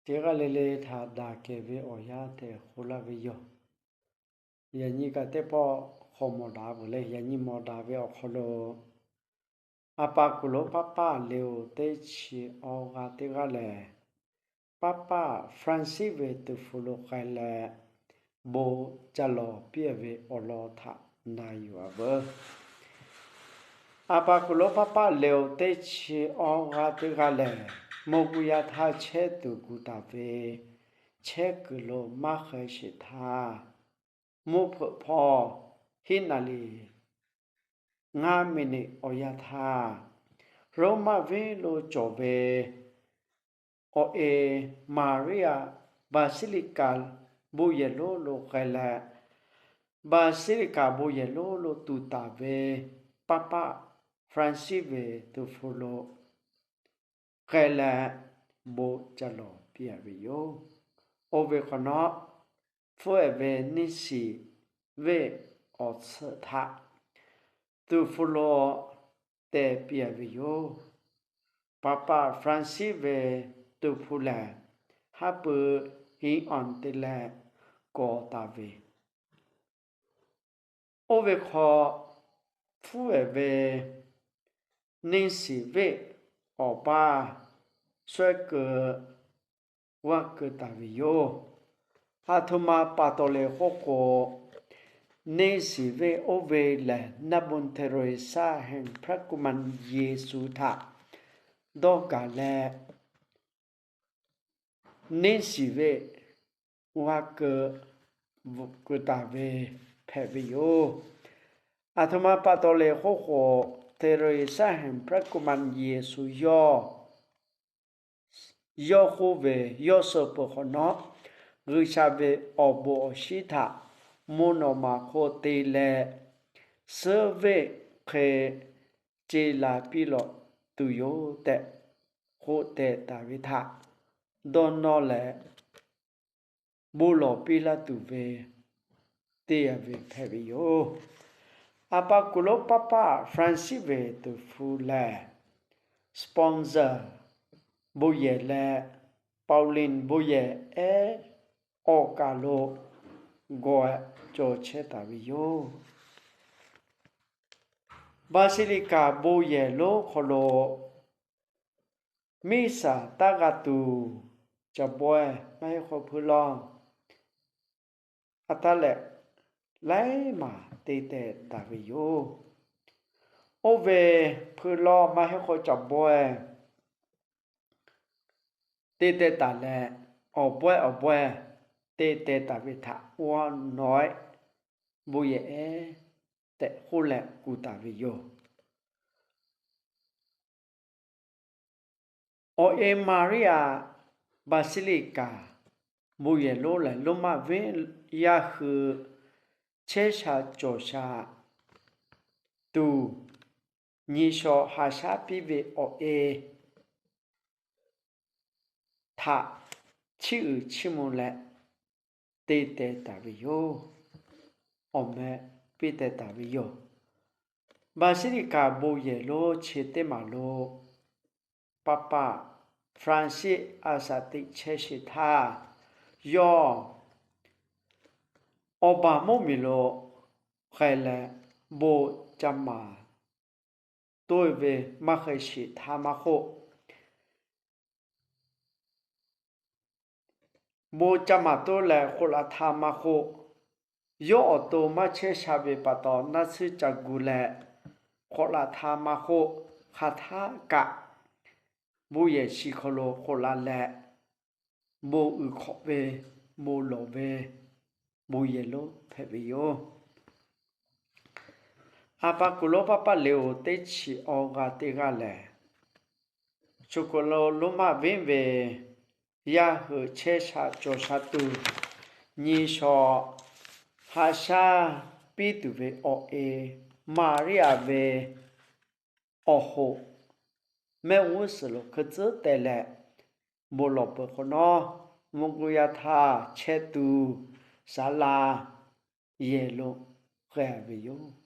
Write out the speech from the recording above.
Teˇ g'aˇ le le htaꞈ daꞈ kehˬ ve awˬ yanˇ tehꞈ k'oˆ laˇ ve yoˬ. Yaꞈ nyi kaꞈ teˇ pawˆ hk'aw mawˬ daꞈ peuˬ leh, yaꞈ nyi mawˬ daꞈ ve awˬ hk'aw lo A pa kuˬ lonˉ paˉ paˆ Leo teˇ chi awˇ g'aˇ teˇ g'aˇ lehˬ, paˉ paˆ Francis ve tuˍ hpu lo k'ai leh, bon ca lawˬ piˇ ve awˬ lawn htaꞈ na yuˬ-a veuˬ. A pa kuˬ lonˉ paˉ paˆ Leo teˇ chi awˇ g'aˇ teˇ g'aˇ lehˬ, mvuhˇ guˇ yaˇ htaˇ chehˇ tuˬ gu taˍ ve chehˇ kuiˬ lo maˇ hk'e sheˍ htaˇ, mvuhˇ hpeuꞈ hpawˇ hiˉ naˍ riˍ ngaˇ miˬ niꞈ awˬ yanˇ htaˇ, Roˉmaꞈ venˇ lo cawˬ ve awˬ e Maria Basilica bon yehˬ lonˉ lo k'ai leh, Basilica bon yehˬ lonˉ lo tuˍ taˍ ve paˉ paˆ Francis ve tuˍ hpu lo k'ai leh, bon ca lawˬ piˇ-a ve yoˬ. Oˇ ve hk'awꞈ nawˉ, hpfuhˇ-ehˍ ve neˇ shiˍ venˇ awˬ tsuhꞈ htaꞈ tuˍ hpu lo teh piˇ-a ve yoˬ. Paˉ paˆ Francis ve tuˍ hpu lehˬ, haˉ pui hiˉ awˬ te leh kawˬ taˍ ve Oˇ ve hk'aw, hpfuhˇ-ehˍ ve neˇ shiˍ venˇ awˬ paˇ shawehˇ keu g'aˇ keu taˍ ve yoˬ. Aˬ htoꞈ ma pa taw le k'oˆ k'o, neˇ shiˍ venˇ oˇ ve lehˬ, Naˇ bon Hteˇ ro-eˍ saˇ hehnˍ hpaˇ kuˬ maˇ Yeˍsuˆ htaꞈ dawˇ gaˬ leh, neˇ shiˍ venˇ g'aˇ keu, keu taˍ ve hpehꞈ ve yoˬ. Aˬ htoꞈ ma pa taw le k'oˆ k'o, Hteˇ ro-eˍ saˇ hehnˍ hpaˇ kuˬ maˇ Yeˍsuˆ yawˇ, yawˇ k'oˆ ve, yawˇ suh peuˬ hk'awꞈ nawˉ, G'uiˬsha ve awˬ bon awˬ shinˉ htaꞈ mvuhˇ naw ma hk'oˆ te leh, suhˉ venˇ hk'e ce la piˇ lawꞈ tuˬ yoˬ tehꞈ k'oˆ teh taˍ ve htaꞈ dawˇ nawˇ leh, bon lawˬ piˇ laˇ tuˬ ve te-a ve hpehꞈ ve yoˬ. Aˬ pa kuˬ lonˉ paˉ paˆ Francis ve tuˍ hpu lehˬ, Sponsor bon yehˬ leh Pauline bon yehˬ ehˉ awˬ kaˬ lo gawˬ-e cawˬ chehˇ taˍ ve yoˬ. Basilica bon yehˬ lonˉ hk'aw lo miˇ saˍ taˇ g'a tuˬ, caˬ bawehˇ maˇ heˆ hk'aw hpui lawˇ a taˇ leh, laiˉ maˬ te teh taˍ ve yoˬ. Oˇ ve hpui lawˇ maˇ heˆ hk'aw caˬ bawehˇ te teh taˍ leh, awˬ bawehˇ awˬ bawehˇ te teh taˍ ve htaꞈ g'awˇ naweh bon yehˬ ehˉ tehꞈ k'oˆ leh kuˬ taˍ ve yoˬ. Awˬ e Maria Basilica bon yehˬ lonˉ lehˬ, Roˉmaꞈ venˇ yaˇ hui chehˇ sha cawˬ sha tuˬ, nyi shaw ha shaˉ piˇ ve awˬ e htaꞈ chiˇ uiˍ chiˇ mvuh leh te teh taˍ ve yoˬ. Awˬ meh piˇ teh taˍ ve yoˬ. Basilica bon yehˬ lonˉ chi teˇ maˬ lo paˉ paˆ Francis a shaꞈ teꞈ chehˇ sheˍ htaˇ, yawˇ awˬ baˬ mvuhˇ miˬ lo k'ai leh, bon ca maˍ toˆ ve maˇ hk'e sheˍ htaˇ maˇ k'oˆ, bon ca maˍ toˆ leh k'awꞈ la htaˇ maˇ k'oˆ, yawˇ awˬ to maˇ chehˇ sha ve pa taw naˇ tsuhˇ ca gu leh k'awꞈ la htaˇ maˇ k'oˆ, hk'aˬ htaˆ kaꞈ bon yehˬ chi hk'aw lo k'awꞈ la leh, bon uiˍ hk'awꞈ ve, bon lawˬ ve, bon yehˬ lonˉ hpehꞈ ve yoˬ. Aˬ pa kuˬ lonˉ paˉ paˆ Leo teˇ chi awˬ g'aˇ teˇ g'aˇ lehˬ, choˬ kaˬ lo Roˉmaꞈ venˇ ve yaˇ hui chehˇ sha cawˬ sha tuˬ, nyi shaw ha shaˉ piˇ tuˬ ve awˬ e Maˍriˆ ve awˬ hoꞈ mehˆ g'uˇ suhˍ lo hkui tcuhˉ teh leh, bon lawˬ peuˬ hk'awꞈ nawˉ, mvuhˇ g'uˇ yaˇ htaˇ chehˇ tuˬ saˍ laꞈ yehˬ lo k'ai ve yoˬ.